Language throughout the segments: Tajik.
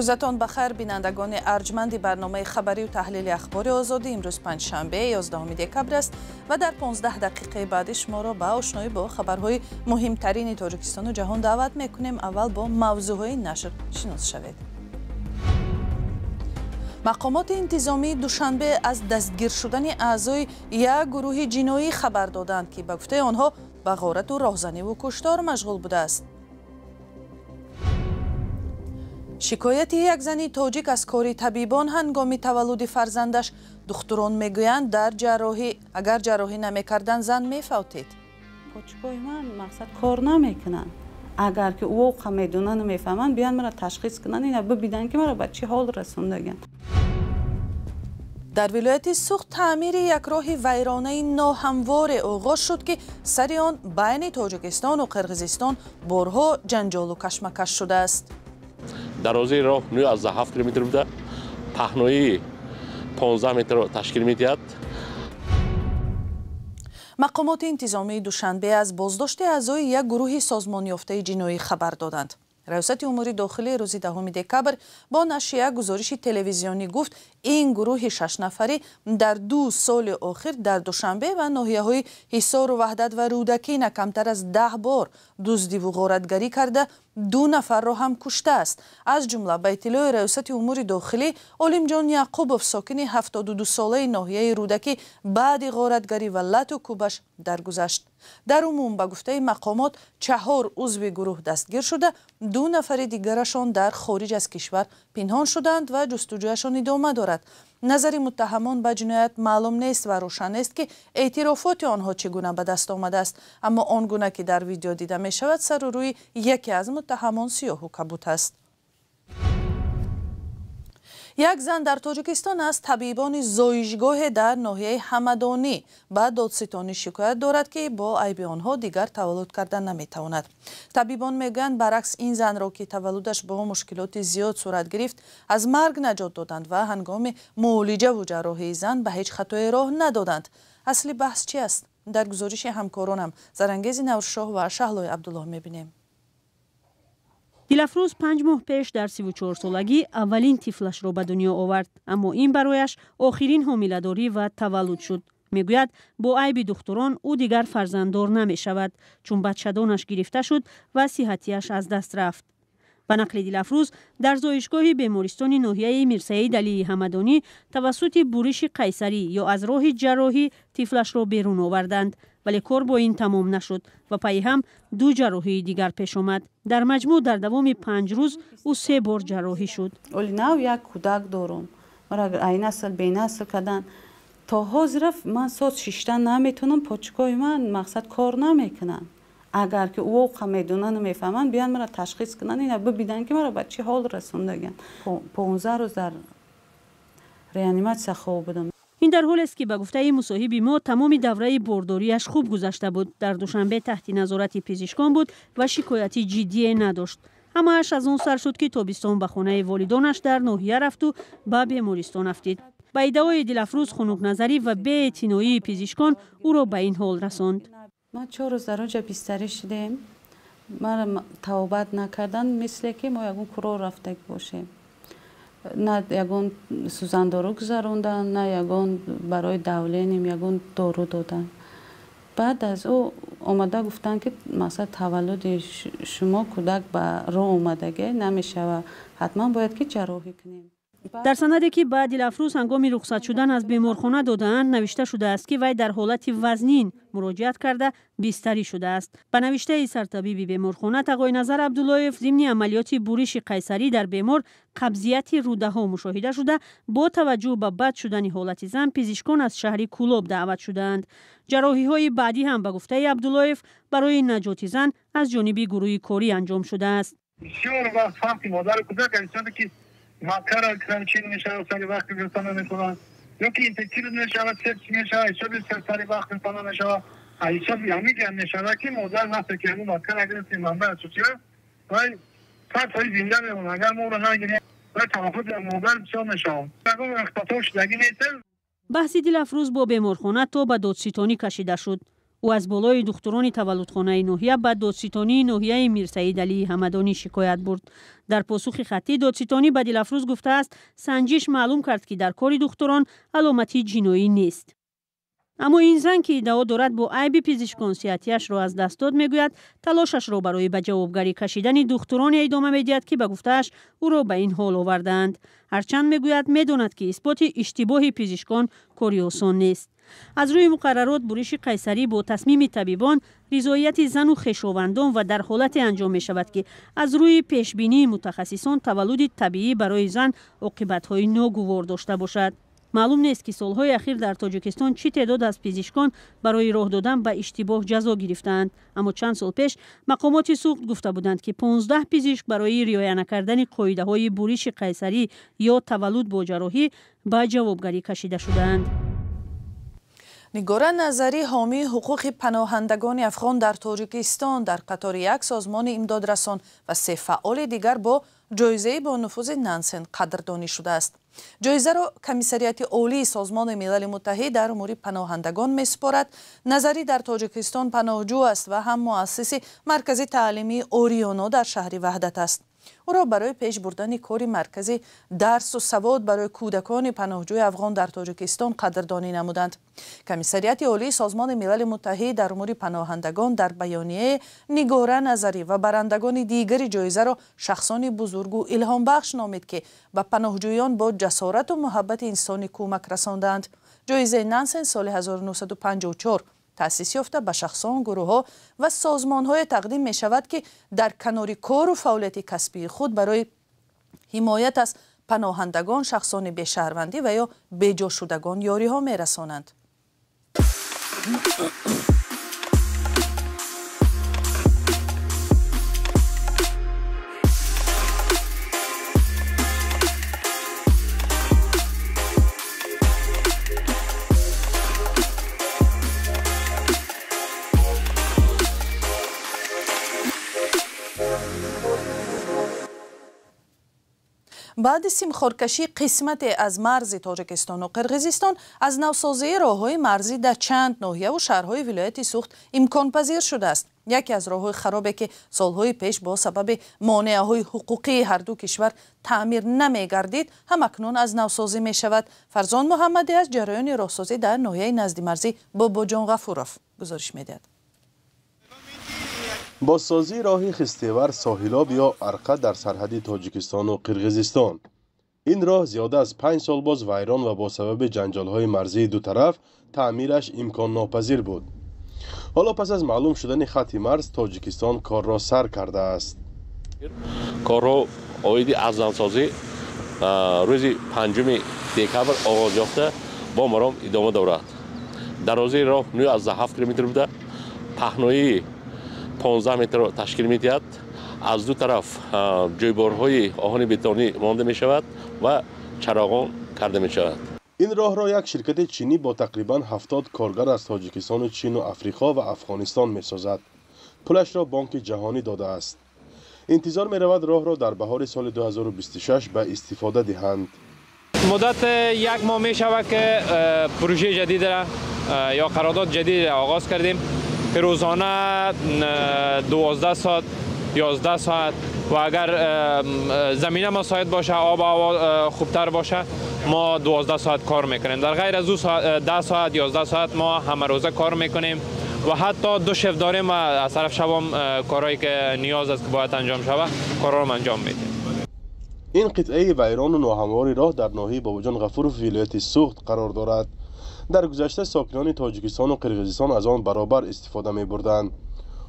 Рӯзатон ба хайр, бинандагони арҷманди барномаи хабарию таҳлили Ахбори Озодӣ. Имрӯз панҷшанбе, 11 декабр аст ва дар 15 дақиқаи баъдӣ шуморо ба ошноӣ бо хабарҳои муҳимтарини Тоҷикистону ҷаҳон даъват мекунем. Аввал бо мавзӯъҳои нашр шинос шавед. Мақомоти интизомии Душанбе аз дастгир шудани аъзои як гурӯҳи ҷиноӣ хабар доданд, ки ба гуфтаи онҳо ба ғорату роҳзаниву куштор машғул будааст. Шикояти як зани тоҷик аз кори табибон ҳангоми таваллуди фарзандаш. Духтурон мегӯянд, дар ҷарроҳӣ агар ҷарроҳӣ намекарданд, зан мефавтид. Почкои ман мақсад кор намекунанд. Агар ки воқа медонану мефаҳманд, биён маро ташхис кунанд, ина бибинанд, ки маро ба чӣ ҳол расондаганд. Дар вилояти Суғд таъмири як роҳи вайронаи ноҳамворе оғоз шуд, ки сари он байни Тоҷикистону Қирғизистон борҳо ҷанҷолу кашмакаш шудааст. Дарозии роҳ 9,7 километр буда, паҳноии 15 метрро ташкил медиҳад. Мақомоти интизомии Душанбе аз боздошти аъзои як гурӯҳи созмонёфтаи ҷиноӣ хабар доданд. Раёсати умури дохилӣ рӯзи 10 декабр бо нашри як гузориши телевизионӣ гуфт, ин гурӯҳи шашнафарӣ дар 2 соли охир дар Душанбе ва ноҳияҳои Ҳисору Ваҳдат ва Рӯдакӣ на камтар аз 10 бор дуздиву ғоратгарӣ карда, 2 нафарро ҳам куштааст. Аз ҷумла, ба иттилои Раёсати умури дохилӣ, Олимҷон Яқубов, сокини 72-солаи ноҳияи Рӯдакӣ, баъди ғоратгарӣ ва лату кӯбаш даргузашт. Дар умум, ба гуфтаи мақомот, 4 узви гурӯҳ дастгир шуда, 2 нафари дигарашон дар хориҷ аз кишвар пинҳон шуданд ва ҷустуҷӯяшон идома дорад. Назари муттаҳамон ба ҷиноят маълум нест ва рӯшан нест, ки эътирофоти онҳо чӣ гуна ба даст омадааст. Аммо он гуна ки дар видео дида мешавад, сару рӯи яке аз муттаҳамон сиёҳу кабут аст. Як зан дар Тоҷикистон аз табибони зоишгоҳе дар ноҳияи Ҳамадонӣ ба додситонӣ шикоят дорад, ки бо айби онҳо дигар таваллуд карда наметавонад. Табибон мегӯянд, баръакс, ин занро, ки таваллудаш бо мушкилоти зиёд сурат гирифт, аз марг наҷот доданд ва ҳангоми муолиҷаву ҷарроҳии зан ба ҳеҷ хатое роҳ надоданд. Асли баҳс чи аст? Дар гузориши ҳамкоронам Зарангези Навршоҳ ва Шаҳлои Абдуллоҳ мебинем. Дилафрӯз 5 моҳ пеш дар 34-солагӣ аввалин тифлашро ба дунё овард, аммо ин барояш охирин ҳомиладорӣ ва таваллуд шуд. Мегӯяд, бо айби духтурон ӯ дигар фарзанддор намешавад, чун бачадонаш гирифта шуд ва сиҳатияш аз даст рафт. Ба нақли Дилафрӯз, дар зоишгоҳи бемористони ноҳияи Мирсаид Алии Ҳамадонӣ тавассути буриши қайсарӣ ё аз роҳи ҷарроҳӣ тифлашро берун оварданд, вале кор бо ин тамом нашуд ва пайи ҳам 2 ҷарроҳии дигар пеш омад. Дар маҷмӯъ дар давоми 5 рӯз ӯ 3 бор ҷарроҳӣ шуд. Оли нав як кӯдак дорум, маро айнасл бенасл карданд. То ҳозира ман соз шиштан наметавонам, почкои ман мақсад кор намекунанд. Агар ки воқа медонану мефаҳманд, биён маро ташхис кунанд, ина бибинанд, ки маро ба чӣ ҳол расондаганд. 15 рӯз дар реаниматсия хоб будам. Ин дар ҳолест, ки ба гуфтаи мусоҳиби мо, тамоми давраи бордориаш хуб гузашта буд. Дар Душанбе таҳти назорати пизишкон буд ва шикояти ҷиддие надошт. Ҳамааш аз он сар шуд, ки тобистон ба хонаи волидонаш дар ноҳия рафту ба бемористон афтид. Ба иддаои Дилафрӯз, хунукназарӣ ва беэътиноии пизишкон ӯро ба ин ҳол расонд. Ман 4 рӯз дар онҷа бистарӣ шудем. Маро тавобат накарданд, мисле ки мо ягон курор рафтагӣ бошем. На ягон сӯзандору гузаронданд, на ягон барои давлением ягон дору доданд. Баъд аз ӯ омада гуфтанд, ки масалан таваллуди шумо кӯдак ба роҳ омадагӣ намешавад, ҳатман бояд ки ҷарроҳӣ кунем. Дар санаде, ки ба Дилафрӯз ҳангоми рухсат шудан аз беморхона додаанд, навишта шудааст, ки вай дар ҳолати вазнин муроҷиат карда бистарӣ шудааст. Ба навиштаи сартабиби беморхона Тағойназар Абдуллоев, зимни амалиёти буриши қайсарӣ дар бемор қабзияти рӯдаҳо мушоҳида шуда, бо таваҷҷӯҳ ба бад шудани ҳолати зан пизишкон аз шаҳри Кӯлоб даъват шудаанд. Ҷарроҳиҳои баъдӣ ҳам, ба гуфтаи Абдуллоев, барои наҷоти зан аз ҷониби гурӯҳи корӣ анҷом шудааст. Бисёр вақт фарқи модару кӯдак инсоне ки макара кранчин мешавад, сари вақт гирифта наметавонад, ё ки инфексия мешавад, сепсис мешавад, ҳисоби сари вақт гирифта намешавад. Ҳисоби ҳамин гап мешавад, ки модар вақте ки ҳамун макара гирифти, манбаи асосия, вай 100% зинда мемонад. Агар мо ӯро нагирем, вай талафоти модар бисёр мешавад. Ягон вақтато шудагӣ нест. Баҳси Дилафрӯз бо беморхона то ба додситонӣ кашида шуд. Ӯ аз болои духтурони таваллудхонаи ноҳия ба додситонии ноҳияи Мирсаид Алии Ҳамадонӣ шикоят бурд. Дар посухи хаттӣ додситонӣ ба Дилафрӯз гуфтааст, санҷиш маълум кард, ки дар кори духтурон аломати ҷиноӣ нест. Аммо ин зан, ки иддао дорад бо айби пизишкон сиҳатияшро аз даст дод, мегӯяд талошашро барои ба ҷавобгарӣ кашидани духтуроне идома медиҳад, ки ба гуфтааш ӯро ба ин ҳол овардаанд. Ҳарчанд мегӯяд медонад, ки исботи иштибоҳи пизишкон кори осон нест. Аз рӯи муқаррарот буриши қайсарӣ бо тасмими табибон, ризоияти зану хешовандон ва дар ҳолате анҷом мешавад, ки аз рӯи пешбинии мутахассисон таваллуди табиӣ барои зан оқибатҳои ногувор дошта бошад. Маълум нест, ки солҳои ахир дар Тоҷикистон чӣ теъдод аз пизишкон барои роҳ додан ба иштибоҳ ҷазо гирифтаанд. Аммо чанд сол пеш мақомоти Суғд гуфта буданд, ки 15 пизишк барои риоя накардани қоидаҳои буриши қайсарӣ ё таваллуд бо ҷарроҳӣ ба ҷавобгарӣ кашида шудаанд. Нигора Назарӣ, ҳомии ҳуқуқи паноҳандагони афғон дар Тоҷикистон, дар қатори як созмони имдодрасон ва се фаъоли дигар бо ҷоизаи бо нуфузи Нансен қадрдонӣ шудааст. Ҷоизаро Комиссарияти Олии Созмони Милали Муттаҳид дар умури паноҳандагон месупорад. Назарӣ дар Тоҷикистон паноҳҷӯ аст ва ҳам муассиси маркази таълимии Ориёно дар шаҳри Ваҳдат аст. Ӯро барои пеш бурдани кори маркази дарсу савод барои кӯдакони паноҳҷӯи афғон дар Тоҷикистон қадрдонӣ намуданд. Комиссарияти Олии Созмони Милали Муттаҳид дар умури паноҳандагон дар баёнияе Нигора Назарӣ ва барандагони дигари ҷоизаро шахсони бузургу илҳомбахш номид, ки ба паноҳҷӯён бо ҷасорату муҳаббати инсонӣ кӯмак расондаанд. Ҷоизаи Нансен соли 1954 таъсис ёфта ба шахсон, гурӯҳҳо ва созмонҳое тақдим мешавад, ки дар канори кору фаъолияти касбии худ барои ҳимоят аз паноҳандагон, шахсони бешаҳрвандӣ ва ё беҷошудагон ёриҳо мерасонанд. Баъди симхоркашӣ қисмате аз марзи Тоҷикистону Қирғизистон аз навсозии роҳҳои марзӣ дар чанд ноҳияву шаҳрҳои вилояти Суғд имконпазир шудааст. Яке аз роҳҳои харобе, ки солҳои пеш бо сабаби монеаҳои ҳуқуқии ҳарду кишвар таъмир намегардид, ҳамакнун аз навсозӣ мешавад. Фарзон Муҳаммадӣ аз ҷараёни роҳсозӣ дар ноҳияи наздимарзӣ Бобоҷон Ғафуров гузориш медиҳад. Бозсозии роҳи Хистевар Соҳилоб ё Арқа дар сарҳади Тоҷикистону Қирғизистон. Ин роҳ зиёда аз 5 сол боз вайрон ва бо сабаби ҷанҷолҳои марзии ду тараф таъмираш имконнопазир буд. Ҳоло пас аз маълум шудани хатти марз Тоҷикистон корро сар кардааст. Корҳо оиди азнавсозӣ рӯзи 5 декабр оғоз ёфта бо маром идома дорад. Дарозии роҳ 9,7 километр буда, паҳноии 15 метрро ташкил медиҳад. Аз ду тараф ҷойборҳои оҳани бетонӣ монда мешавад ва чароғон карда мешавад. Ин роҳро як ширкати чинӣ бо тақрибан 70 коргар аз Тоҷикистону Чину Африқо ва Афғонистон месозад. Пулашро Бонки Ҷаҳонӣ додааст. Интизор меравад роҳро дар баҳори соли 2026 ба истифода диҳанд. Муддат як моҳ мешавад, ки пروژаи ҷадидро ё қарордод ҷадидро оғоз кардем, ки рӯзона 12 соат, 11 соат ва агар замина мусоид боша, об ҳаво хубтар боша, мо 12 соат кор мекунем. Дар ғайр аз 10 соат, 11 соат мо ҳамарӯза кор мекунем ва ҳатто ду шифт дорем ва аз тараф шабам корҳое ки ниёз аст ки бояд анҷом шавад, корҳоро анҷом медиҳем. Ин қитъаи вайрону ноҳамвори роҳ дар ноҳияи Бобоҷон Ғафуров вилояти Суғд қарор дорад. Дар гузашта сокинони Тоҷикистону Қирғизистон аз он баробар истифода мебурданд.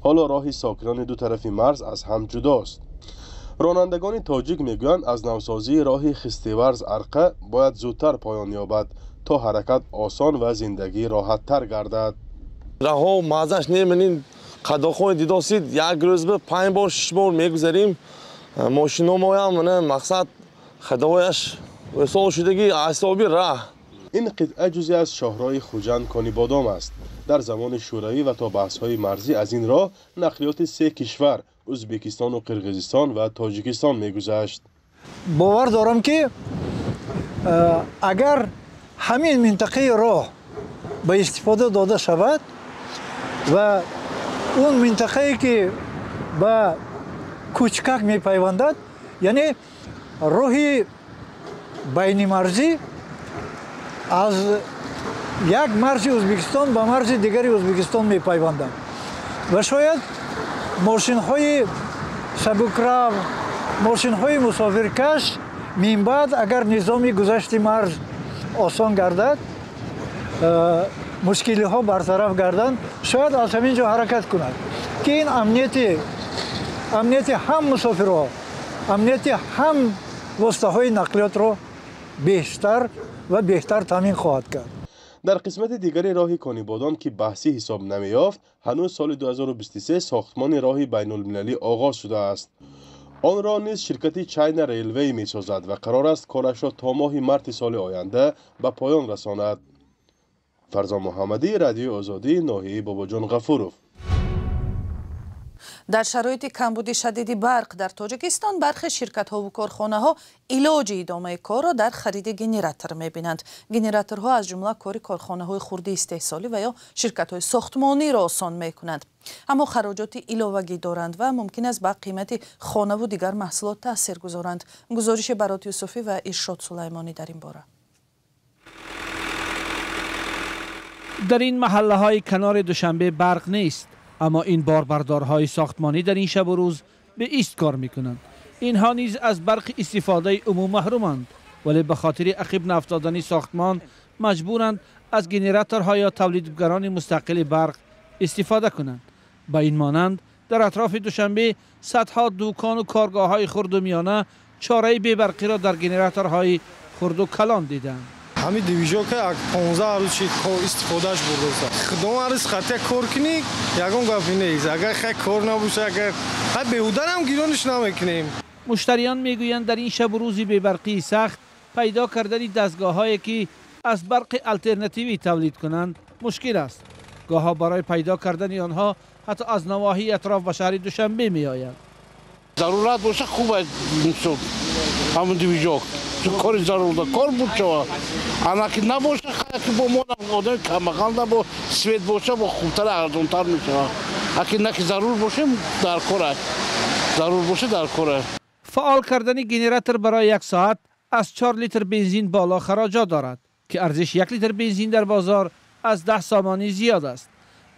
Ҳоло роҳи сокинони ду тарафи марз аз ҳам ҷудост. Ронандагони тоҷик мегӯянд, аз навсозии роҳи Хистеварз Арқа бояд зудтар поён ёбад, то ҳаракат осон ва зиндагӣ роҳаттар гардад. Раҳо мазаш неминин қадоқҳои дидосид, як рӯз ба 5 бор 6 бор мегузарим. Мошиномоям мақсад хадояш сол шудагӣ асоби раҳ. Ин қитъа ҷузе аз шоҳроҳи Хуҷанд Конибодом аст. Дар замони Шӯравӣ ва то баҳсҳои марзӣ аз ин роҳ нақлиёти се кишвар Ӯзбекистону Қирғизистон ва Тоҷикистон мегузашт. Бовар дорам, ки агар ҳамин минтақаи роҳ ба истифода дода шавад, Ва он минтақае ки ба Кучкак мепайвандад, яъне роҳи байнимарзӣ аз як марзи Ӯзбекистон ба марзи дигари Ӯзбекистон мепайвандад ва шояд мошинҳои сабукрав, мошинҳои мусофиркаш минбаъд агар низоми гузашти марз осон гардад, мушкилиҳо бартараф гарданд, шояд аз ҳамин ҷо ҳаракат кунад, ки ин амнияти ҳам мусофирҳо, амнияти ҳам воситаҳои нақлиётро бештар ва беҳтар таъмин хоҳад кард. Дар қисмати дигари роҳи Конибодом, ки баҳсӣ ҳисоб намеёфт, ҳанӯз соли 2023 сохтмони роҳи байнулмилалӣ оғоз шудааст. Онро низ ширкати China Railway месозад ва қарор аст корашро то моҳи марти соли оянда ба поён расонад. Фарзон Муҳаммадӣ, Радиои Озодӣ, ноҳияи Бобоҷон Ғафуров. Дар шароити камбуди шадиди барқ дар Тоҷикистон бархе ширкатҳову корхонаҳо илоҷи идомаи корро дар хариди генератор мебинанд. Генераторҳо аз ҷумла кори корхонаҳои хурди истеҳсолӣ ва ё ширкатҳои сохтмониро осон мекунанд. Аммо хароҷоти иловагӣ доранд ва мумкин аст ба қимати хонаву дигар маҳсулот таъсир гузоранд. Гузориши Барот Юсуфӣ ва Иршод Сулаймонӣ дар ин бора. Дар ин маҳаллаҳои канори Душанбе барқ нест, аммо ин борбардорҳои сохтмонӣ дар ин шабу рӯз ба ист кор мекунанд. Инҳо низ аз барқи истифодаи умум маҳруманд, вале ба хотири ақиб нафтодани сохтмон маҷбуранд аз генераторҳо ё тавлидгарони мустақили барқ истифода кунанд. Ба ин монанд дар атрофи Душанбе садҳо дукону коргоҳҳои хурду миёна чораи бебарқиро дар генераторҳои хурду калон диданд. Ҳамин движока як 15 рӯз шид истифодааш бурдааст. Худо ҳар хатя кор кунӣ, ягон гапи нест. Агар хай кор набоша, агар ҳай беҳударам гирониш намекунем. Муштариён мегӯянд дар ин шабу рӯзи бебарқии сахт пайдо кардани дастгоҳҳое ки аз барқи алтернативӣ тавлид кунанд мушкил аст. Гоҳҳо барои пайдо кардани онҳо ҳатто аз навоҳии атроф ба шаҳри Душанбе меоянд. Зарурат боша хуб аст, ҳамун движок кори зарур кор буд шава. Анаки набоша, ки бо мо одами камбағал набо свет боша, бо хубтар арзонтар мешава. Аки наки зарур бошем дар кор аст. Зарур боша дар кор аст. Фаъол кардани генератор барои як соат аз 4 литр бензин боло хароҷот дорад, ки арзиши 1 литр бензин дар бозор аз 10 сомонӣ зиёд аст.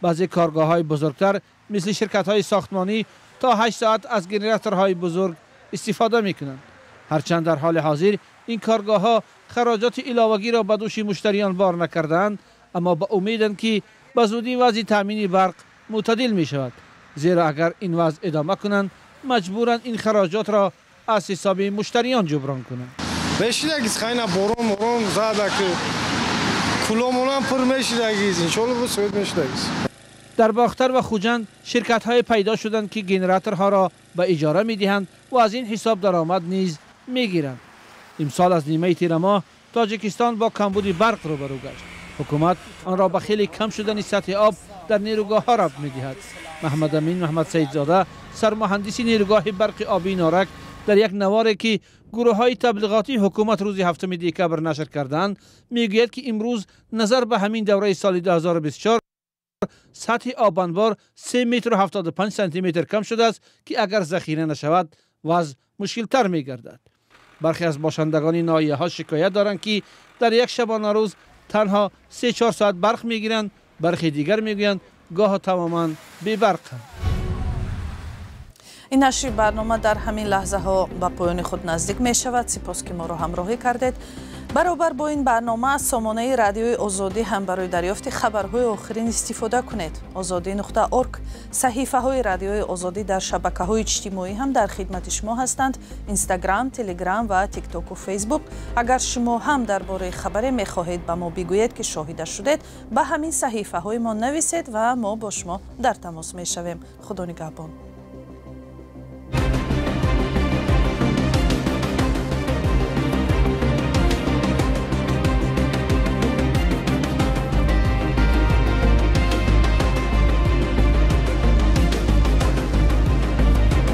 Баъзе коргоҳҳои бузургтар мисли ширкатҳои сохтмонӣ то 8 соат аз генераторҳои бузург истифода мекунанд. Ҳарчанд дар ҳоли ҳозир ин коргоҳҳо хароҷоти иловагиро ба дӯши муштариён бор накардаанд, аммо ба умеданд ки ба зудӣ вазъи таъмини барқ мӯътадил мешавад, зеро агар ин вазъ идома кунанд маҷбуранд ин хароҷотро аз ҳисоби муштариён ҷуброн кунанд. Мешидагиз хайна борон морон зада ки куломонам пур мешидагиз, иншоалло бо свет мешидагиз. Дар Бохтар ва Хуҷанд ширкатҳое пайдо шуданд ки генераторҳоро ба иҷора медиҳанд ва аз ин ҳисоб даромад низ мегиранд. Имсол аз нимаи тирамоҳ Тоҷикистон бо камбуди барқ рӯбарӯ гашт. Ҳукумат онро ба хеле кам шудани сатҳи об дар нерӯгоҳҳо рабт медиҳад. Маҳмадамин Маҳмадсаидзода, сармуҳандиси нерӯгоҳи барқи обии Норак, дар як наворе ки гурӯҳҳои таблиғотии ҳукумат рӯзи 7 декабр нашр карданд, мегӯяд ки имрӯз назар ба ҳамин давраи соли 2024 сатҳи обанбор 3 метру 75 сантиметр кам шудааст, ки агар захира нашавад вазъ мушкилтар мегардад. Бархе аз бошандагони ноҳияҳо шикоят доранд, ки дар як шабонарӯз танҳо 3-4 соат барқ мегиранд, бархе дигар мегӯянд гоҳо тамоман бебарқанд. Ин нашри барнома дар ҳамин лаҳзаҳо ба поёни худ наздик мешавад. Сипос ки моро ҳамроҳӣ кардед. Баробар бо ин барнома аз сомонаи Радиои Озодӣ ҳам барои дарёфти хабарҳои охирин истифода кунед. Озодӣ.org. Саҳифаҳои Радиои Озодӣ дар шабакаҳои иҷтимоӣ ҳам дар хидмати шумо ҳастанд: Инстаграм, Телеграм ва Тиктоку Фейсбук. Агар шумо ҳам дар бораи хабаре мехоҳед ба мо бигӯед ки шоҳида шудед, ба ҳамин саҳифаҳои мо нависед ва мо бо шумо дар тамос мешавем. Худо нигаҳбон.